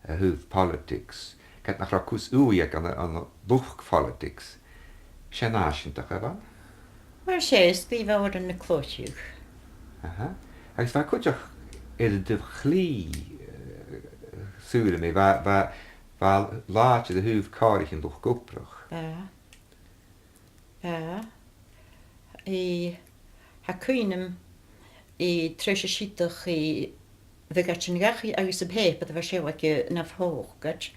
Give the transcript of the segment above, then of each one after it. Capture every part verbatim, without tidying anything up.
a thaobh politics, ged nach robh cus ùidh aige ann an, ann an luchd-pholitics. 'S e nàiseantach a bh' ann? Uill, 's e, sgrìobh e òrain na cloiche. Aha. Agus bha e cuideachd air an taobh chlì, eh, saoilidh mi, bha, bha, bha e làidir a thaobh còraichean luchd-obrach. Bha. Bha. Eh, tha cuimhn' agam, eh, treis a' sireadh, eh, bhiodh e a' tighinn dhachaigh agus am pàipear a bha seo aige na phòcaid.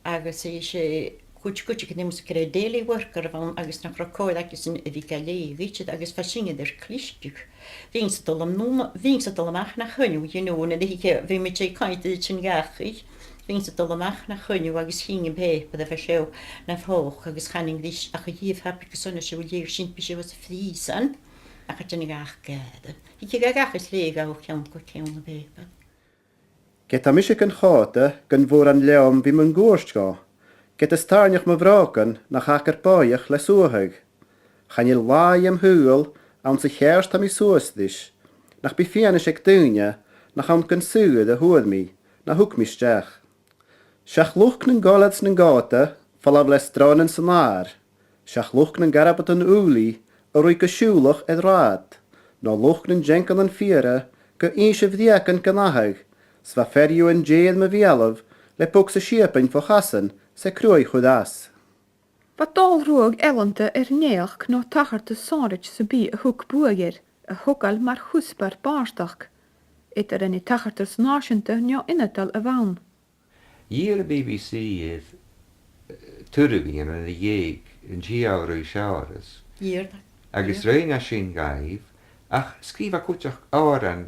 Agus 's e cuid, cuid aig an àm 's gur e daily worker a bh' ann agus nach robh còir aigesan a bhith ga leughadh idir agus bha sinne air clisgeadh. Bhithinn-sa a' dol a-mach, bhithinn-sa a' dol a-mach na choinneamh, you know, nuair a thigeadh, bhiodh mi a' tighinn dhachaigh. Bhithinn-sa a' dol a-mach na choinneamh agus chinn am pàipear a bha seo na phòcaid agus chanainn ris ach a dhìth, tha e beag airson seo a leughadh, sin, bidh seo sa phrìosan, ach a' tighinn dhachaigh. Thigeadh e dhachaigh is leughadh e o cheann gu ceann am pàipear. Ged tha mise gun chòta gun mhòran leam bhith mun cuairt dhomh, ged as tàirneach mo bhrògan nach fhaca air bòidheach le suathadh. Chan eil latha dham shaoghal anns a' cheàird tha mi suas ris, nach bi fianais aig daoine nach ann gun saothair a fhuair mi, na thug mi a-steach. Seach luchd nan goilean 's nan còta, falbh le sròinean san adhar. Seach luchd nan garbadain ùbhlaidh, a' ruith gu siùbhlach air rathad. No luchd nan deanganan fìora, gu innse bhreugan gun athadh, 's bha fear dhiubh an dèidh mo bheulaibh, le bogsa siabainn fo chasan 's e cruaidh chur às. Bha dol-rùghadh ealanta air naidheachd no tachartas sònraichte sam bith a thug buaidh air, a thogail mar chuspair bàrdachd, eadar an e tachartas nàiseanta no ionadail a bh' ann. Dh'iarr am B B C air, eh, tuireadh a dhèanamh air a' gheug an tè a bha a' ruith Seòras. Dh'iarr. Agus dh'iarr. Rinn e sin dhaibh, ach sgrìobh e cuideachd òran,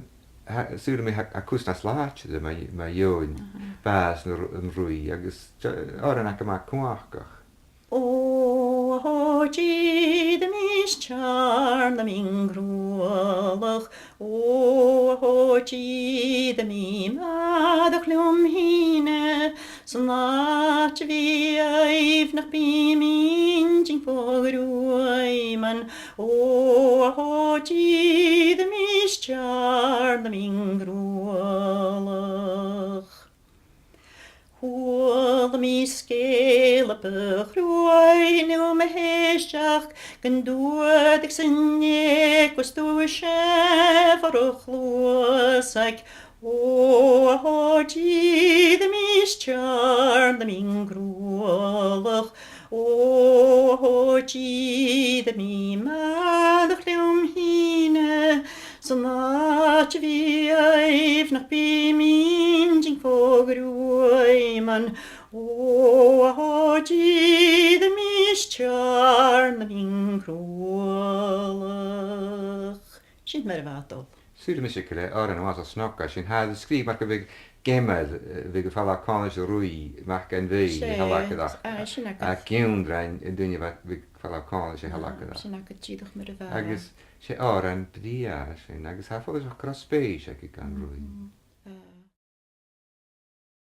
tha, saoilidh mi, tha, tha cus nas làidire mu, mu dheidhinn, mhm, bàs na ru-, an ruith, agus d-, òran aige math cumhachdach. O, o, dìde mi, 's teàrn mi an crualach. O, o, dìde mi, math leam fhìn, san àite bhith aoibhneach bidh mi inntinn fo ghruaim ann. O, o, dìde mi, 's teàrn mi an crualach. Chuala mi sgeulachd a' chruaidh, nuair a bha mi ag èisteachd, gun tuireadh san eaglais duaisean far a' chluasaig. O, o, dìde mi, 's teàrn mi an crualach. O, o, dìde mi, math leam fhìn, san àite bhith aoibhneach bidh mi inntinn fo ghruaim ann. O, o, dìde mi, 's teàrn mi an crualach. Sin mar a bha e dol. Saoilidh mise gur e òran uabhasach snog a tha sin, tha e air a sgrìobhadh mar gum biodh geamairean, eh, a bhiodh a' falbh còmhla ris a' ruith, mac an bhith, 's e, a' falbh aca, ach, a, sin agad, ach ag ionndrainn an duine a bha, bhiodh a' falbh còmhla ris a' falbh aca, ach, sin agad dìreach mar a bha e. Agus 's e òran brèagha a tha sin, agus tha e follaiseach gu robh spèis aige gan ruith. Mhm.